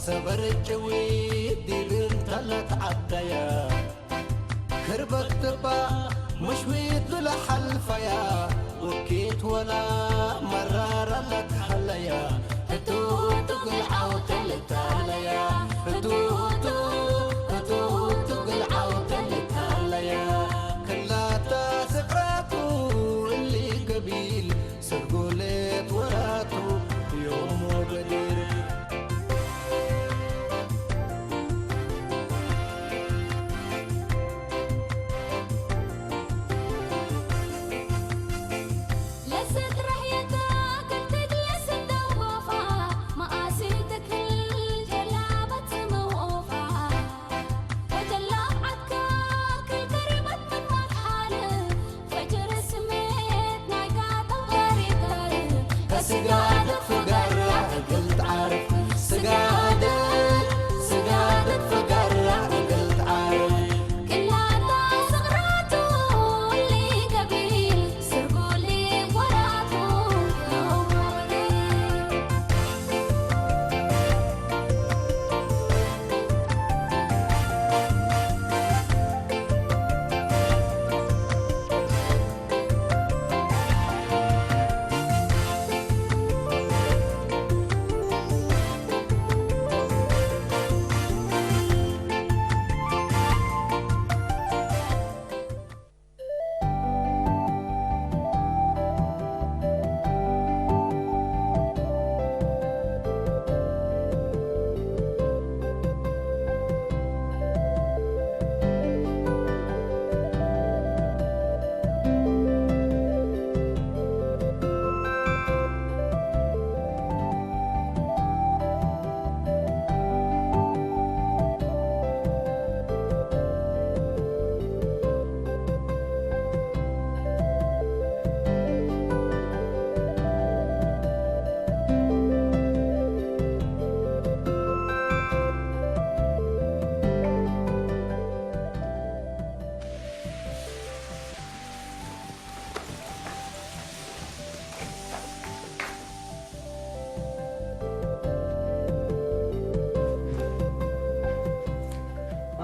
ሰበረጨዊ ዲብን ተለት ዓዳያ ክርበት ትባ ምሽዊት ብለሓልፋያ ወኪት ወላ መራራ ለትሃለያ ህቱቱ ግልዓው ተልታለያ ህቱቱ ህቱቱ ግልዓው ተልታለያ ክላታ ስቕራቱ እሊ ገቢል ስርጉሌት ወራቱ ዮሞ በዲር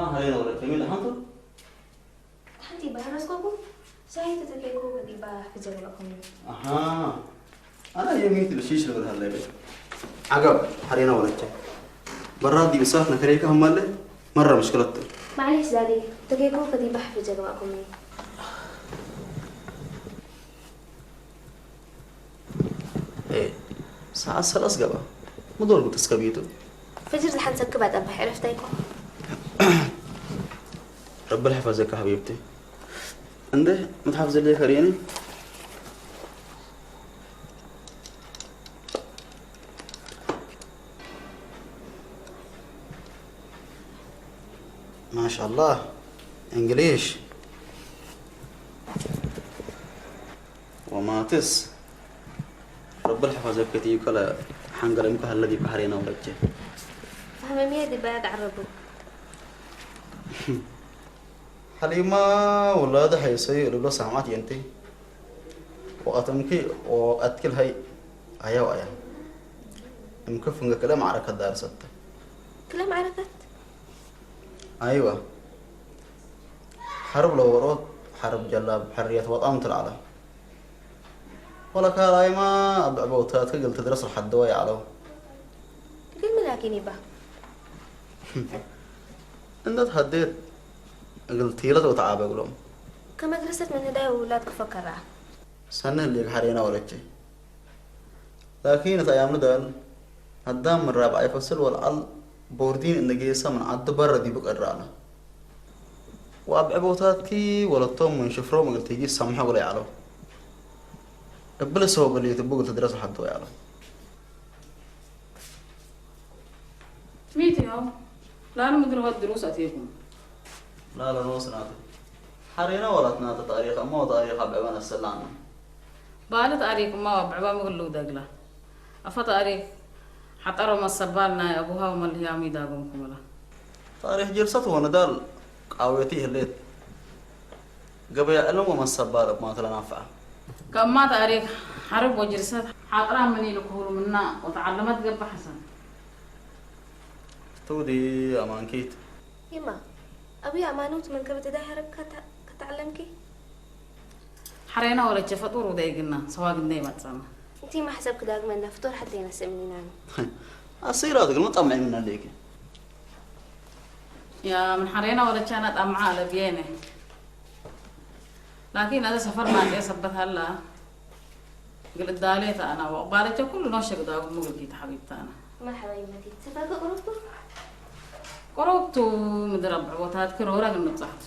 ኣሃ ሬና ወረድ ከመይ ደሓንቱ? ሓንቲ ባህር ኣስኮኩም ሳይት ተተኬኩ ከዲባ ፊዘር ወቅም። ኣሃ ኣና የሚት ልሽሽ ልብል ሃለይ። ዓገብ ሓሬና ወለቸ በራዲ እሳት ነከሬካ ህማለ መራ ምሽክለቱ። ማዕሌሽ ዛዴ ተኬኩ ከዲባ ፊዘር ወቅም። ሰዓት ሰለስ ገባ ምዶር ጉጥስ ከቢቱ። ፈጅር ዝሓንሰክብ ኣጠባሕ ዕረፍታ ይኮ። ረቢ ልሕፈዘካ ሓቢብቲ። እንደ ምትሓፍ ዘለ ከርእየኒ። ማሻላህ እንግሊሽ ወማትስ ረብል ሕፈዘከት እዩ ከለ ሓንገለ ምከ ሃለ ዲብ ካሕሬና ወረጀ። فهممية دبايا دعربو. ሓሊማ ወላዲ ሓይሰዩ እልብሎ ሳምዓት የንቲ ወቐትምኪ ወቐትኪ ልሃይ ኣያው ኣያ እምክፍ እንገ ክለ ማዕረከት ዳርሰተ። ክለ ማዕረከት? ኣይዋ ሓርብ ለወሮት ሓርብ ጀላብ ሕርየት ወጣም ትልዓለ። ወለካ ላይማ ኣብ ዕበውታት ክግል ትድረስ ለሓደወ ይዓለው። ግን ምን ኣኪን ይባ? እንደት ሃዴት እግል ቲለት ወተዓበ እግሎም። ከመድረሰት ምን ህዳይ ውላድ ክፈከራ። ሰነ ህሌክ ሓሬና ወለቼ። ላኪን እት ኣያም ንዳል ሃዳም ምን ራብዓይ ፈስል ወልዓል ቦርዲን እንጌሰ ምን ዓዲ በረ ዲቡ ቀድር ኣለ። ወኣብ ዕቦታትኪ ወለቶም ምን ሽፍሮም እግል ቲጂ ሰምሖ እግለ ይዓለው። እብል ሰው እግል ይትቡ እግል ትድረስ ሓቶ ይዓለው። ሚትዮ ላሉ ምድሪ ወድ ድሩስ ኣትየኩም። ላሉ ኖስ ናቱ ሓሬና ወላት ናተ ታሪኽ እሞ ታሪኽ ኣብ ዕበን ኣሰላና። ባለ ታሪኽ እሞ ኣብ ዕባ ምግሉ ደግላ። ኣፈ ታሪኽ ሓጠሮ መሰባል ናይ ኣቡሃ ወመልህያሚ ዳጎም ኩምላ። ታሪኽ ጅልሰት ወንዳል ቃዌቲ ህሌት። ገበያ ዕልም ወመሰባል እብ ማተለ ናፍዓ። ከማ ታሪኽ ሓርብ ወጅልሰት ሓጥራ ምን ኢሉ ክሁሉ ምና ወተዓለመት ገባ ሓሰን። ትውዲ ኣማንኪት። ይማ፣ ኣብይ ኣማኑት መንከብቲ ዳይ ሃረብ ከታ-፣ ከተዓለምኪ? ሓሬና ወለቸ ፈጡሩ ደይግና፣ ሰዋግና ይመጸና። እቲ ማሕሰብ ክዳግመና ፍጡር ሓተይና ስእምኒና ነው። ኣሰይራ ትግል መጣም ዓይምና ኣለይኪ። ያ ምን ሓሬና ወለቻና ጣምዓ ኣለብየነ። ላኪን ኣዛ ሰፈር ማንጤ ሰበት ሃላ። ግልዳሌ ታና ወባለቸ ኩሉ ነው ሸግዳው ሙግልኪ ተሐቢብታና። መርሐባ ይመቲ። ሰፈርኪ ቁሩብቱ? ቁሩብቱ ምድር ኣብ ቦታትኪ ሮራ ግን ንብጻሕቱ።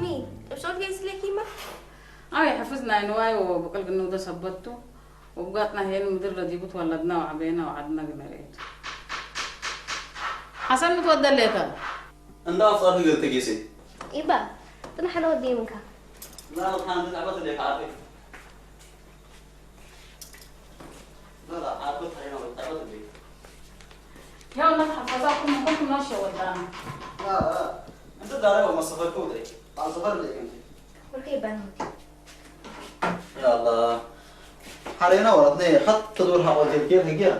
ሚ፣ እብሶል ገይስ ለኪማ? ኣይ፣ ሕፍዝ ናይ ንዋይ ወብቅል ግንውደ ሰበቱ፣ ወብጋጥና ሄን ምድር ለዲቡ ተወለድና ወዓበየና ወዓድና ግነሬቱ። ሓሰን ምትወደሌካ? እንዳ ኣፍጻሪ ገልተ ጌሴ። ኢባ፣ ጥና ሓለ ወዲ ምንካ። ላ፣ ሓንቲ ዛዕባ ትደካ ኣርፊ። لا، لا، عاد بطل هنا، بطل بطل بيه. يا ولد حفظكم من كنت ماشية ودانا. لا، لا. أنت داري وما سفر كودري. عن سفر ليك أنت. وركي بانوتي. يا الله. حرينا ورطني حتى دور حق وجه كيف هجيها.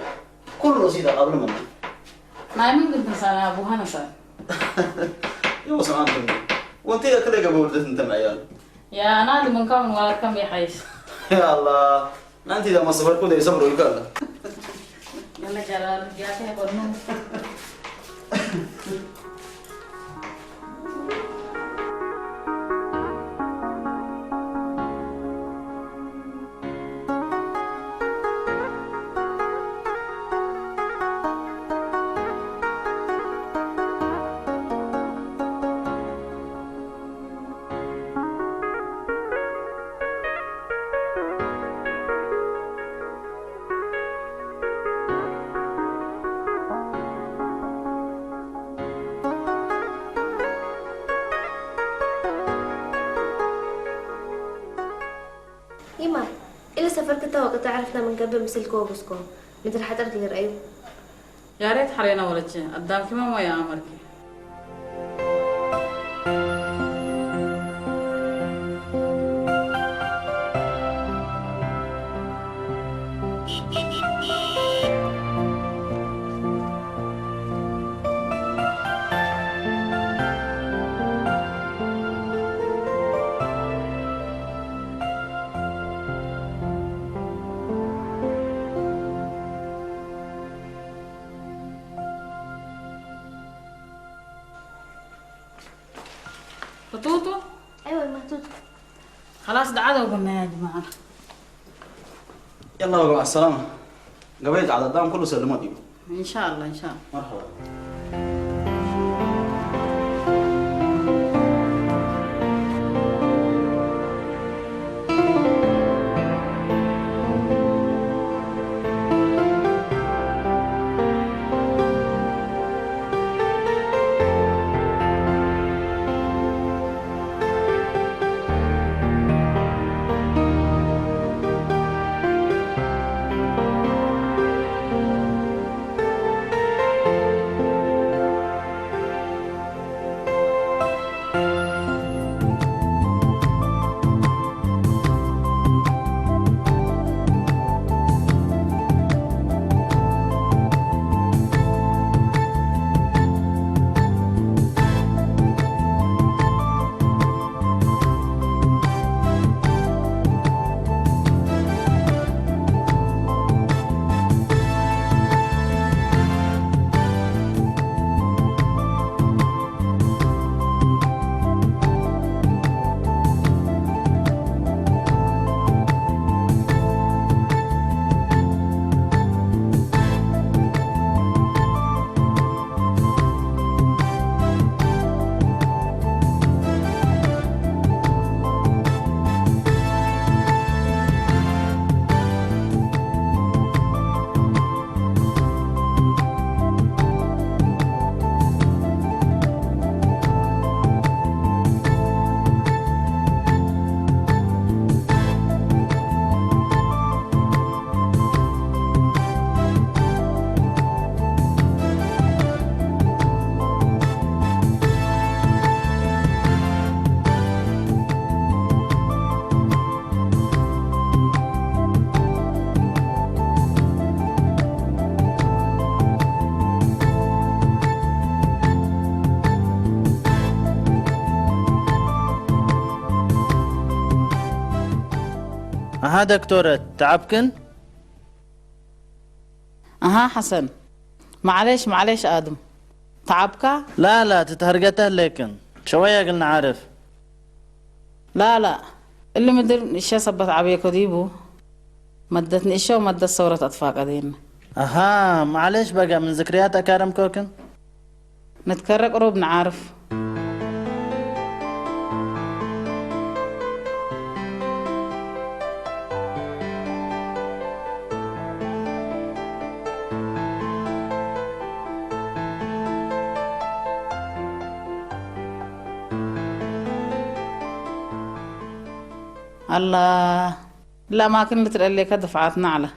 كل رصيدة قبل مني. ናይ ምን ግን ትንሳና ኣቡሃ ነሳን። ይወስን ኣንቱም። ወንቲ እክለ ገበ ውርደት እንተም ዕያል። ያ ኣና ድምንካ ምን ዋላትካ ምን ይሓይሽ። ያ ኣላ። ናንቲ ዳ መሰፈርኩ ደ ይሰብሩ ይካላ። ገለ ጀላል ያከ በኑ። ይማ፣ ኢለ ሰፈር ክታወቅ እታ ዓረፍና መንገብ ምስል ከወግስኮ፣ ምድር ሓጠር ክይርአዩ። ያሬት ሓሬና ወለቼ፣ ኣዳምኪ መሞ የኣመርኪ። فتوتو؟ أيوة، ما توتو. خلاص، ده عدو قلنا يا جماعة. يلا بقى، مع السلامة. قبيت على الدام كله سلموا ديبو. إن شاء الله، إن شاء الله. مرحبا. ها دكتورة، تعبكن؟ أها حسن، معليش معليش آدم، تعبك؟ لا لا، تتهرجت لكن شوية قلنا عارف. لا لا، اللي مدر نشا سبت عبيكو ديبو، مدت نشا ومدت ثورة أطفاق دين. أها، معليش بقى من ذكريات أكارم كوكن. نتكرر قروب نعرف. الله. الأماكن اللي ترقليك دفعاتنا على.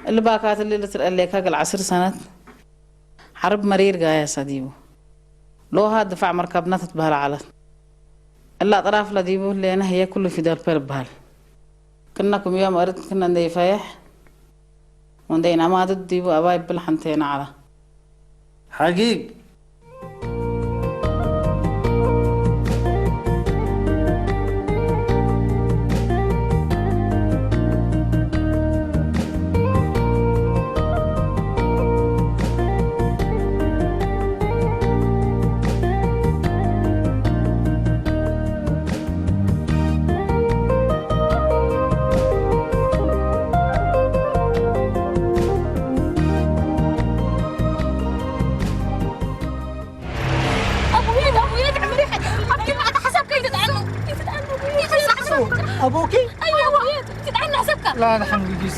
اللي باكات اللي ترقليك قل عشر سنة. حرب مرير قايا سديبو. لوها دفع مركبنا تتبهل على. إلا أطراف لديبو اللي أنا هي كل في دار بير بهل. كنكم يوم أردت كنا ندي فايح. وندينا ما ضد ديبو أباي بلحنتين على. حقيق. أبويا، أبويا، تعملي حاجة. أبكي معك حسب كي تتعنوا. كي تتعنوا أبويا. أبوكي؟ أيوة، أبويا، تتعنوا حسبك. لا، الحمد لله.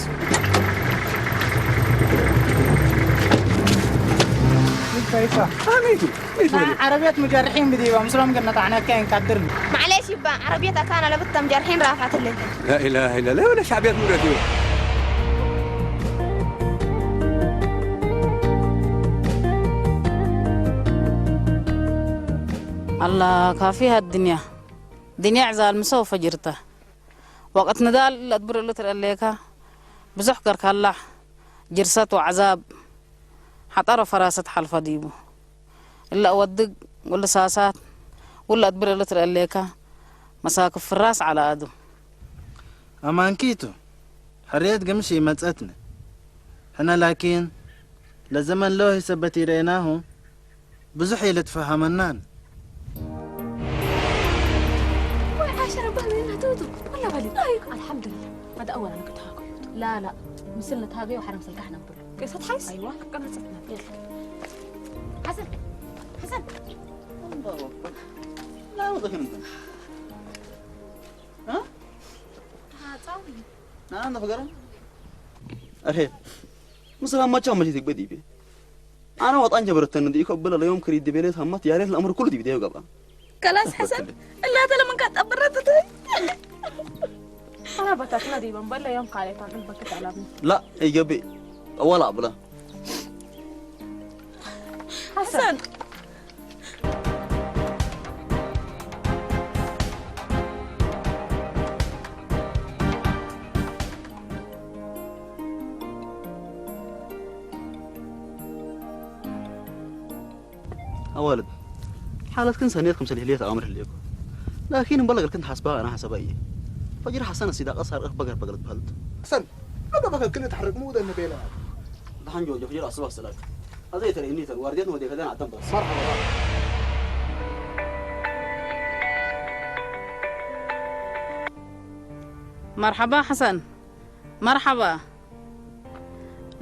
كيف؟ آه، ميتوا. ميتوا. عربية مجرحين بديبة، مسلم قلنا طعنا كاين قدرنا. معليش يبا، عربية أكان لبتم جرحين رافعت الليل. لا إله إلا الله، ولا شعبيات مرتي. الله كافيها الدنيا. دنيا عزال مسو فجرته. وقت نضال لتبر لتر الليكا. بزح كركلاح. جرسات وعذاب. حطر فراسة حلفة ديبو. إلا أودق ولا ساسات ولا أدبر إلا ترى الليكا مساكب في الراس على آدم. أمان كيتو حريت قمشي متأتنا. حنا لكن لزمن لوهي سبتي ريناهم بزحي لتفهمنان. ወይ ዓሸረ ባህልና ቱቱ ወላ በሊ። ኣይ፣ ኣልሓምዱሊላህ። ኣደ ኣወል ኣነ ክትሃጎ። ላ፣ ላ። ምስል ንትሃጎ ወሓደ ምስል ካሕና ንብሎ። ቀሰት ሓይስ? ኣይዋ። ቀመጸትና። ሓሰን። ሓሰን። ላ፣ ወደኽን እንትን። እ? ሓጻዊ። ና፣ ንፍገረን። ኣርሄ። ምስላ ማቻ መቼ ትግበድ ይቤ። ኣነ ወጣን ጀበረተን እንዲ ይኮ ብለ ለዮም ክሪድ ቤሌት ሃማት ያሬት ለአምር ኩሉ ዲቪዲዮ ገባ። ከላስ ሐሰን፣ እላተ ለምን ካጠብረት ትይ? አና በታትና ዲበን በለ ዮም ካሌታን በክት አላብን። ላ፣ ይገቤ። ወላ ብለ። ሐሰን። ኣዋልድ፣ ሓለትክን ሰኔት ከም ሰሊሕ ልየት ኣምር ህልየኩ። ላኪን እምበል እግርክን ተሓስባ ኣና ሓሰባ እየ። ፈጅር ሓሰን ሲዳቀ ሳርቅ በገር በገር ትበልት። ሰን፣ በገ በገር ክልተ ሓረግ ምውደ ንቤላ። ደሓን ጆርጆ፣ ፍጅር ኣስባ ሰላክ። ኣዘይ ተርእኒ ተን ዋርድያት ወደ ከደን ኣተን በስ። መርሓባ። መርሓባ ሓሰን። መርሓባ።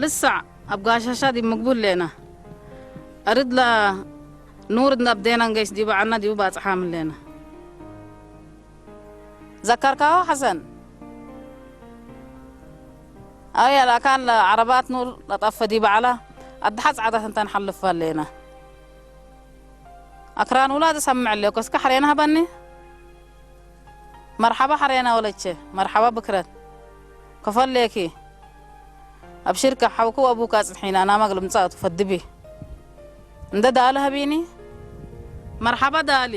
ልሳዕ ኣብ ጋሻሻ ዲብ ምግቡ ህሌና። ኣርድ ላ ኑር እንዳ ኣብ ዴና እንገይስ ዲብ ዓና ዲቡ ባጽሓ ምሌና። ዘከርካሁ ሓሰን? ኣው ያላ ካን ለዓረባት ኑር ለጠፈ ዲብ ዓላ ኣድሓ ጻዕዳት እንተ ንሓልፍ ሃሌና። ኣክራን ውላድ እሰምዕ ኣለኩ። እስከ ሓሬና ሃበኒ። መርሓባ ሓሬና ወለቼ፣ መርሓባ ብክረት። ከፈሌኪ። ኣብሽርካ ሓውኩ ወኣቡካ ኣጽንሒና ናማ ግልምጻቱ ፈድቢ። እንደ ዳሊ ሃቢኒ። መርሓባ ዳሊ።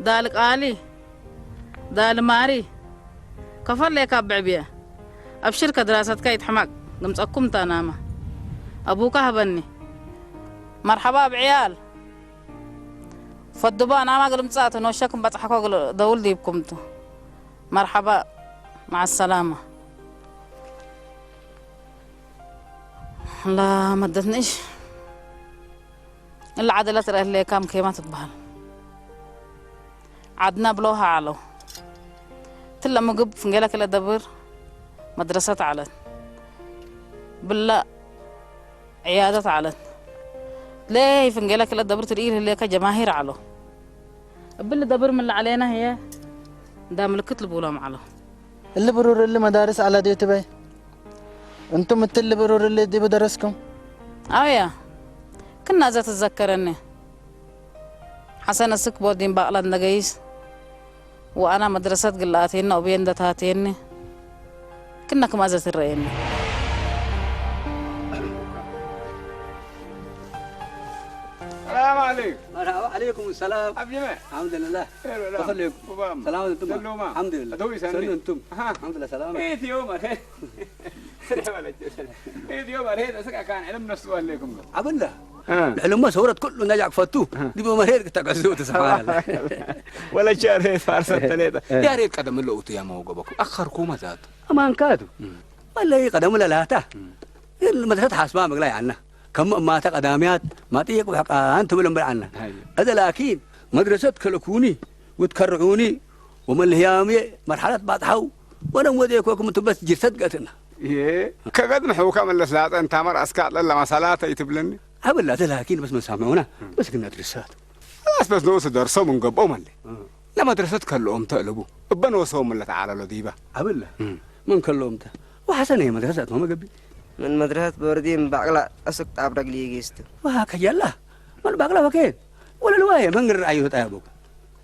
ዳል ቃሊ፣ ዳል ማሪ፣ ከፈለይካ ብዕብየ። ኣብሽር ከድራሰትካ ይትሕማቅ፣ ግምጸኩም ታናማ። ኣቡካ ሃበኒ። መርሓባ ኣብ ዕያል። ፈዱባ ናማ ግልምጻቱ፣ ኖሸክም በጽሓኮ ግል-፣ ደውል ዲብኩምቱ። መርሓባ። مع السلامة. لا، መደት ንእሽ እላ ዓደላ ትረአ ህለየካ ምከማ ትበሃል። ዓድና ብለውሃ ዓለው። ትለ ምግብ ፍንጌላ ክለ ደብር መድረሰት ዓለት። ብላ ዕያደት ዓለት። ለይ ፍንጌላ ክለ ደብር ትርኢ ህለየካ ጀማሂር ዓለው። እብል ደብር ምን ለዓሌና ህየ እንዳ ምልክት ልብሎም ዓለው። እሊ ብሩር እሊ መዳርስ ዓላ ዲዩ ትበይ? እንቱም እትሊ ብሩር እሊ ዲቡ ደረስኩም? ኣውያ፣ ክናዘ ትዘከረኒ። ሐሰን እስክ ቦዲን ባቕላ እንደገይስ፣ ወኣና መድረሰት ግላኣቴና ኡብየ እንደታቴኒ፣ ክና ክማዘ ትረኤኒ። السلام عليكم. مرحبا، عليكم السلام. عبد الجميل. الحمد لله. خير ولا؟ وخليكم. وبام. سلام أنتم. سلوما. الحمد لله. أدوي سامي. سلم أنتم. أها. الحمد لله، سلام. إيه، يوم الخير. سلام عليكم. إيه، يوم الخير. أسكع كان علم نفسه عليكم. عبد الله. ها. العلم ما صورت كله نجع فتو. ها. دي بمرير كتاكسو، سبحان الله. ولا شهر فارس الثلاثة. يا ريت قدم اللي أوتي يا موقبكم. أخركم ذات. أمان كادو. مم. والله قدم لا لاتا. مم. المدرسة حاسبة مقلاي عنا. ከም እማተ ቀዳምያት ማጥየቅ ብሕቃን ትብል እምበር ዓና። ሃየ። እዘ ላኪን መድረሰት ከለኩኒ ወትከርዑኒ ወመልህያምየ መርሓላት ባጽሓው ወለም ወደ ኮኩም ትበስ ጅርሰት ገእትና። ይሄ ከገድ ምሕውካ መለስ ላጠ እንታመር ኣስካ ለላ መሳላተ ይትብለኒ። ኣብላ እዘ ላኪን በስ መሳምዑና በስ ግና ድርሳት። خلاص በስ ንኡስ ደርሶም እንገብኦም ኣለ። ለመድረሰት ከልኦም ተእለቡ እበን ወሰዎም ለተዓለሎ ዲባ። ኣብላ እም። መን ከልኦም ተ ወሓሰነ መድረሰት መመገቢ። من مدرسة بوردين باقلا أسك طاب رجلي جيست. وهكا يلا. من باقلا وكين؟ ولا الواية من قرر أيوه طيابوك.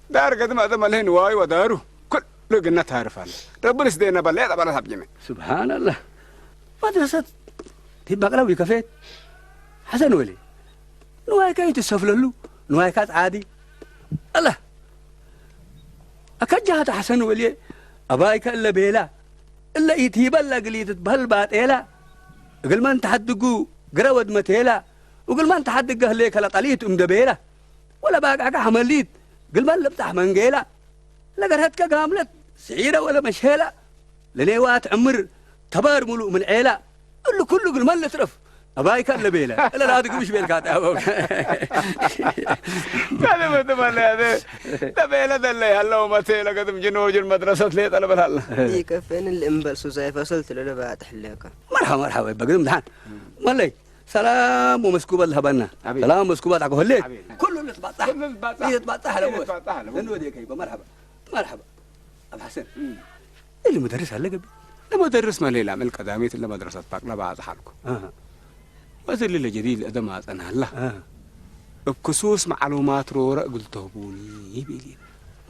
دار قدم أدم عليه نواي ودارو. كل لقنا تعرف عنه. ربنا سدينا بلاد أبلا سبجمه. سبحان الله. مدرسة تبقى لو يكفيت. حسن ولي. ንዋይካ እዩ ትሰፍለሉ፣ ንዋይካ ጸዓዲ። ኣላ። ኣከጃ ተሓሰን ወልየ፣ ኣባይከ እለ ቤላ፣ እለ ኢትሂበላ ግሊ ትትበህል ባጤላ፣ እግልመን ተሓድጉ ግረ ወድመቴላ፣ እግልመን ተሓድገ ህሌ ከለ ጠሊት እምደ ቤላ፣ ወለ ባቅዕካ ሐመሊት፣ ግልመን ልብጣሕ መንጌላ፣ ለገርሀትከ ጋምለት፣ ስዒረ ወለ መሸላ፣ ለኔዋ ትዕምር፣ ተባር ሙሉእ ምን ዔላ፣ እሉ ኩሉ ግን መን ልትረፍ፣ ኣባይካ ለቤለ፣ እለ ላትግምሽ ቤልካ ጣበብ። ታዲያ መተመለ ያዘ፣ ለቤለ ደለ ያለው መቴ ለገድም ጅኖ ጅን መድረሰት ሌጠ ለበላለ። ይከፈን ልእምበል ሱሳይ ፈሰል ትለለ ባጥሕ ለካ። መርሓባ፣ መርሓባ፣ በግድም ድሓን። መለይ፣ ሰላም ወመስኩበት ለሀበና። ኣቤት። ሰላም ወመስኩበት ኣኮ ህሌት። ኣቤት። ኩሉ ልትባጻሕ። ኩሉ ልትባጻሕ። ልትባጻሕ ለቦት። ልትባጻሕ ለቦት። እንወዴ ከይበ፣ መርሓባ። መርሓባ። ኣብ ሓሰን። እም። እሊ መደርስ ኣለ ገቢ። ለመደርስ መሌላ መል ቀዳሜት ለመድረሰት ባቅላ ባጽሓልኩ። ኣሃ። ወዚ ልለ ጀዲድ ለእደም ኣጸናላ። ኣሃ። እብ ክሱስ መዓሉማት ሮረ እግል ተህቡኒ ይብል።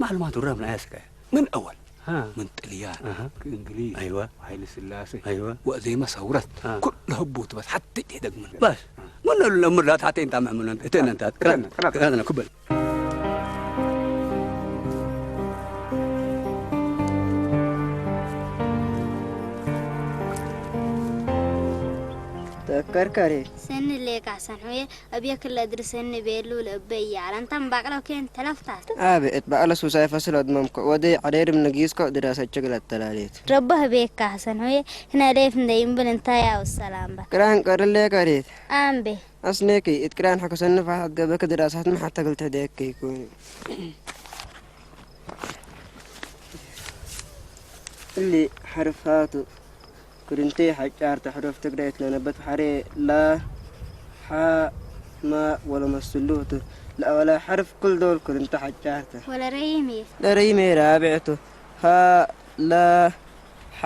መዓሉማት ሮረ ምን ኣያስከ? ምን ኣወል? ሃ። ምን ጥልያን፣ ኣሃ። እንግሊዝ፣ ኣይዋ። ሃይለ ስላሴ፣ ኣይዋ። ወእዜመ ሰውረት፣ ሃ። ኩሉ ህቡት በስ ሓቲ ይሕደግ ምን። በስ። ምን ኣሉ ለምርዳት ሓቲ እንታ መዕምለን፣ እተን እንታ፣ እተን፣ እተን። ክበል። ተከርከሬ። ሰኒ ሌካ ሰንሑየ፣ እብየ ክለ እድሪ ሰኒ ቤሉ ለእበይ ይዓለ። እንታም ባቅለው ኬን ተለፍታት። ኣበ፣ እት ባቅለ ሱሳይ ፈስል ኣድመምኮ፣ ወደ ዐዴርም ንጊስኮ ድራሰ ችግል ኣተላሌት። ረቦ ህቤካ ሰንሑየ፣ ህነ ሌፍ እንደይምብል እንታይ ያው ሰላምባ። ቅራን ቀርሌ ከሬት። ኣምቤ። ኣስኔኪ፣ እት ቅራን ሐከሰኒ ፋሕት ገበክ ድራሳት መሓተግል ተደክ ይኩን። እሊ ሐርፋቱ ክርንቴ ሐጫርተ ሕሩፍ ትግረ እት ለነበት ሐሬ ላ፣ ሓ፣ ማ ወለመስሉቱ። ለአወላ ሐርፍ ኩል ዶል ክርንተ ሐጫርተ። ወለረይሜ። ለረይሜ ራብዕቱ። ሃ፣ ላ፣ ሓ፣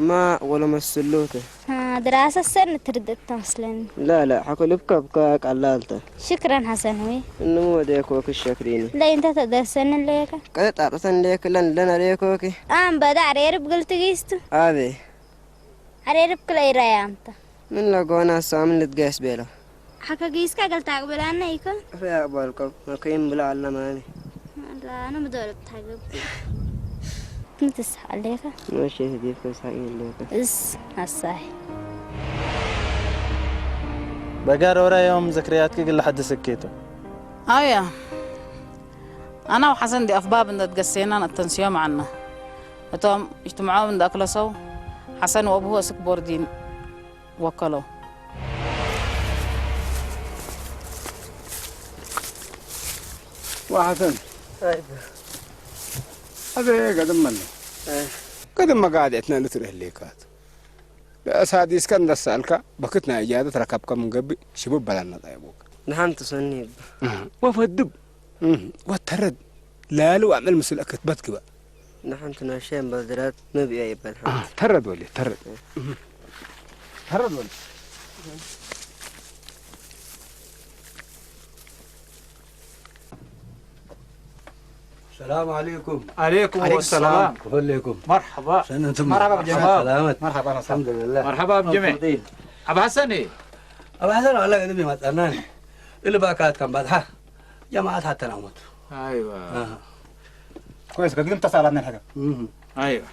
ማ ወለመስሉቱ። ها، دراسة سنة تردد تمسلن. لا، لا، حكو لبكا بكا قلالته. شكرًا حسن هوي. إنه مو ديكوك الشكريني. لا، أنت تدرسن ليك. قد تعطسن ليك لن لنا ديكوكي. آم بدع ريرب قلت قيستو. آبي. ريرب كلا يرايامتا. من لا قونا سامن لتقيس بيلا. حكا قيسكا قلت أقبل أنا يكون. في أقبالكم، مكين بلا علماني. لا، أنا مدور بتحقق. كنت أسحق عليك. ماشي، هديك أسحق عليك. إس، هساي. بقى رورا يوم ذكرياتك قل حد سكيته. آه يا. أنا وحسن دي أفباب إن تقسينا التنسيق معنا. እቶም እጅትምዖም እንዳክለሰው ሐሰን ወብሁ እስክ ቦርዲን ወከለው። وحسن. أبي قدم منه. قدم مقاعد عتنا لتره ليكات. لأساديس كان دسالك بكتنا إجازة ركبك من قبل شباب بلدنا طيبوك. نحن تصنيب. وفدب. وترد. لا لو أعمل مسؤول أكتبت كبا. ንሓንቲ ንእሽተይ እምበድራት መብያ ይበል። ሓንቲ። ተረድ ወሊ፣ ተረድ። ተረድ ወሊ። السلام عليكم. عليكم السلام. كيف حالكم؟ مرحبا. سنة أنتم مرحبا بجميع. سلامة. مرحبا، مرحبا. الحمد لله. مرحبا بجميع. مبسوطين. أبو حسن إيه؟ أبو حسن والله قد بما تأناني. اللي باكات كان بعد ها. جماعة حتى نعمت. أيوة. آه. كويس، قد قمت أسأل عن الحاجة. أيوة.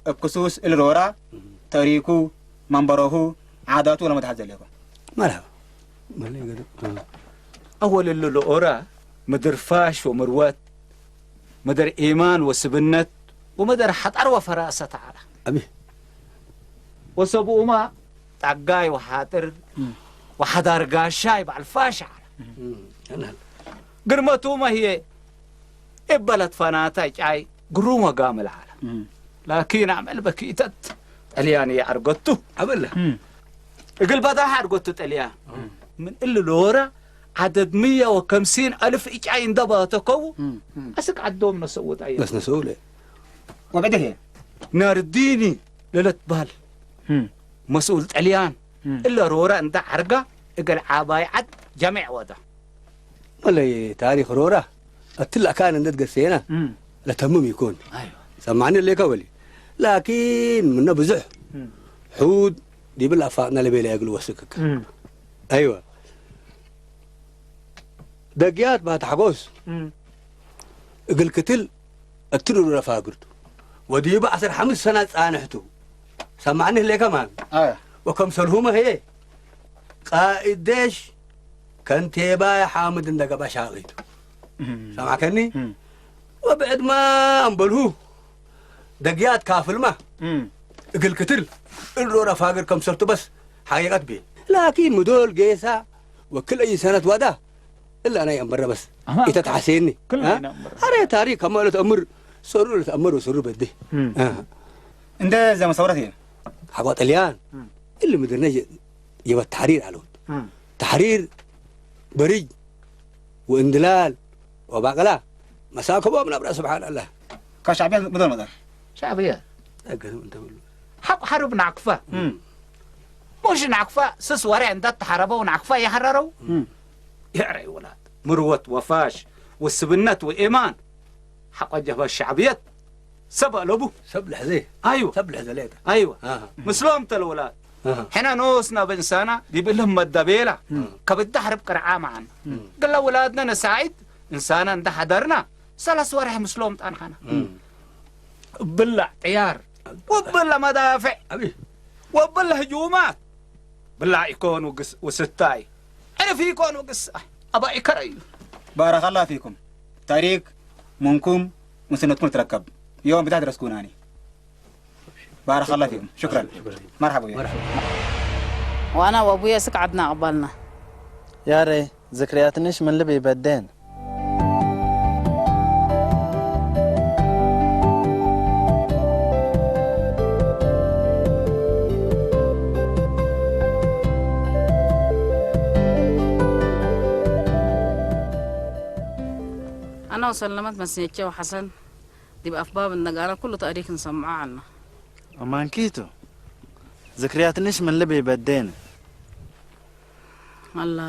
بخصوص الرورا، تاريخو، منبره، عاداته ولا متحدث لكم؟ مرحبا. أول اللي لورا مدر فاش ومروات، مدر إيمان وسبنت، ومدر حطر وفراسة على. أبي. وسبؤما ጣጋይ ወሓጥር ወሓዳር ጋሻይ በዓል ፋሽ ዓላ። ግርመቱ መህየ እበለት ፈናታይ ጫይ ግሩም ወጋምል ዓላ። ላኪን ኣመል በኪተት ጠልያን እየ ዓርገቱ። ኣበለ። እግል በዳህ ዓርገቱ ጠልያን። ምን እሊ ለወረ ዓደድ ምየ ወከምሲን ኣልፍ እጫይ እንደባተከው ኣስቅ ዓዶም ነሰውጣ እየ። በስ ነሰውለ። ወበደህ ናርዲኒ ለለትባል መስኡል ጠልያን እለ ሮራ እንዳ ዓርጋ እገል ዓባይ ዓድ ጀሚዕ ወዳ። መለይ ታሪኽ ሮራ እትላ ካን እንደት ገሴና ለተምም ይኮን። ሰማዕኒ ሌካ ወሊ ላኪን ምነ ብዙሕ ሑድ ዲብል ኣፋቅና ለቤላ የግል ወስክክ። ኣይወ ደግያት ባታሕጎስ እግል ክትል እትሉ ረፋግርቱ ወዲቡ ዓሰርተ ሓሙሽተ ሰና ጻንሕቱ ሰማዕኒ ህሌከ ማን ወከም ሰልሁመ ህየ ቃኢድ ዴሽ ከንቴባይ ሓምድ እንደገባ ሻቂቱ ሰማዕከኒ ወብዕድማ እምበልሁ ደግያት ካፍልማ እግል ክትል እሎ ረፋግር ከም ሰልቱ በስ ሓቂቀት ቤ ላኪን ምዶል ጌሳ ወክል ኣይ ሰነት ዋዳ እላ ናይ ኣንበረ በስ ኢተትሓሴኒ ኣረ ታሪክ ከማሎ ተእምር ሰሩ ለተእምር ወሰሩ በዴ እንደ ዘመ ሰውረት እየ ሓጓ ጥልያን እሊ ምድርነ የበት ታሕሪር ኣለውት ታሕሪር በርጅ ወእንድላል ወባቅላ መሳከቦም ናብራ ስብሓን ኣላህ ካብ ሻዕብያ ምድር መጠር ሻዕብያ ሓቁ ሓርብ ናዕክፋ ሙሽ ናዕክፋ ስስ ወረ እንዳተሓረበው ናዕክፋ የሓረረው የዕረይ ውላድ ምርወት ወፋሽ ወስብነት ወኤማን ሓቋ ጀብሃ ሻዕብየት ሰብ ኣለቡ ሰብ ልሕዘ ኣይወ ሰብ ልሕዘ ለየተ ኣይወ ምስሎም ተለ ውላድ ሕና ኖስ ናብ እንሳና ዲብልህ መደቤላ ከብዳ ሕርብ ቅርዓ መዓና ግላ ውላድና ነሳዒድ እንሳና እንዳሓደርና ሰለስ ወርሒ ምስሎም ጣንኻና ብላዕ ጥያር ወብላ መዳፍዕ ወብላ ህጁማት ብላዕ ኢኮን ውስታይ ዕርፊ ኢኮን ውግስ ኣባ ኢከረዩ بارك الله فيكم تاريخ منكم مسنتكم تركب يوم بتاع درسكوناني بارك الله فيكم شكرا مرحبا بكم ዋና ወቡየ ስክ ዓድና ኣቕባልና ያሬ ዝክርያትንሽ ምን ልብ ይበዴን ኣና ወሰለመት መስኘቸ ወሐሰን ዲብ ኣፍባብ እነጋራ ኩሉ ታሪክ እንሰምዖ ዓልና ኣማንኪቱ ዝክርያትንሽ ምን ልብ ይበዴን ኣላ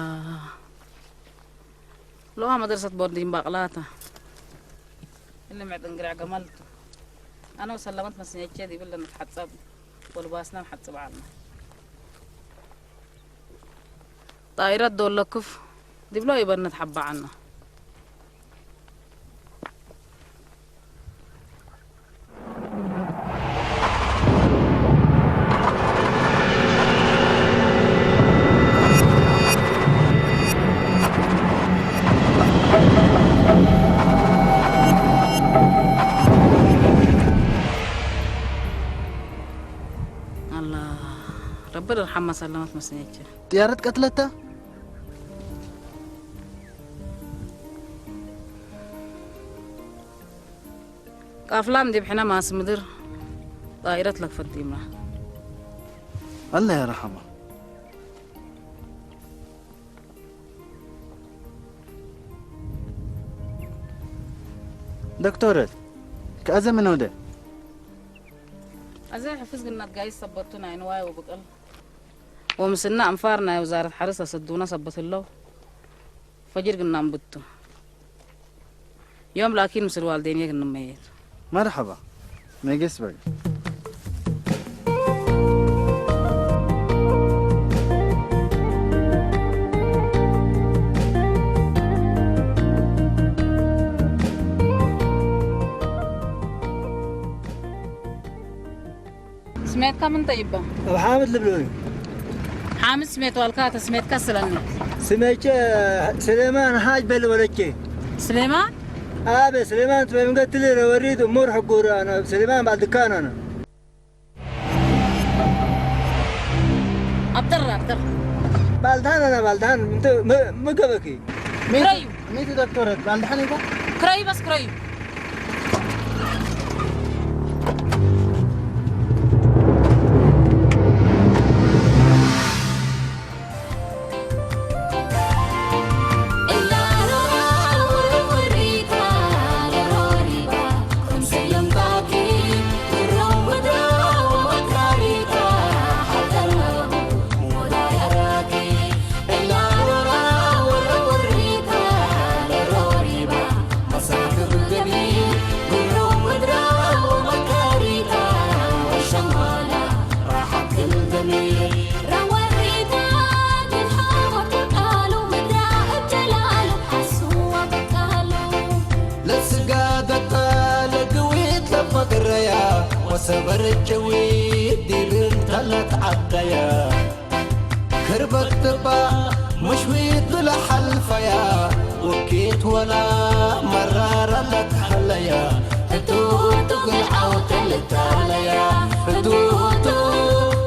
ለዋ መድረሰት ቦርዲን ባቅላታ እሊ ምዕጥንግሪዕ ገመልቱ ኣነ ወሰለመት መስኘቼ ዲብል ንትሓጸብ ወልባስና ንሓጽብ ዓልና ጣይረት ዶለክፍ ዲብሎ ይበነት ሓባዓና ኣላ፣ ረቢ ደርሓማ ሰለመት መስለች። ጥያረት ቀትለታ? ቃፍላም ዲብ ሕነ ማስ ምድር ጣይረት ለክፈት ዲምና። ኣላ የርሓማ። ዶክተረት፣ ከኣዘ ምን ወደ? ኣዘ ሕፍዝ ግናት ጋይስ ሰበቱ ናይ ንዋይ ወብቅል ወምስና ኣንፋር ናይ ውዛረት ሓርስ ኣሰዱና ሰበት ህለው ፈጅር ግና እምብቱ ዮም ላኪን ምስል ዋልዴን የግ እንመየት። መርሐባ፣ መጌስ በግ። ስሜትካ ምን ጠይባ? ኣብ ሓምድ ልብሎ እዩ። ሓምድ ስሜት ዋልካ፣ ተስሜትካ ስለኒ። ስሜቼ ስሌማን ሓጅ በል ወለቼ። ስሌማን? ኣበ ስሌማን ትበይ ምንገትል ረወሪድ እሙር ሕጉር ኣነ ስሌማን ባል ድካን ኣነ። ኣብተር፣ ኣብተር። ባልዳን ኣነ ባልዳን ምንተ ም-፣ ምገበኪ? ክረዩ። ሚቲ ዶክተረት ባልዳን ኢታ? ክረዩ በስ ክረዩ። ለስጋደታ ለግዊት ለፈግረያ ወሰበረጀዊ ዲብን ተለት ዓደያ ክርበት ትባ ምሽዊት ብለሓልፈያ ወኪት ወላ መራራ ለክሐለያ ህቱቱ ግልዓው ተልታለያ ህቱቱ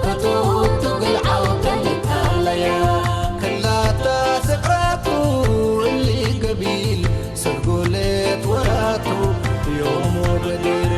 ህቱቱ ግልዓው ተልታለያ ክላታ ስቅራቱ እሊ ገቢል ስርጉሌት ወራቱ ዮሞ በዲር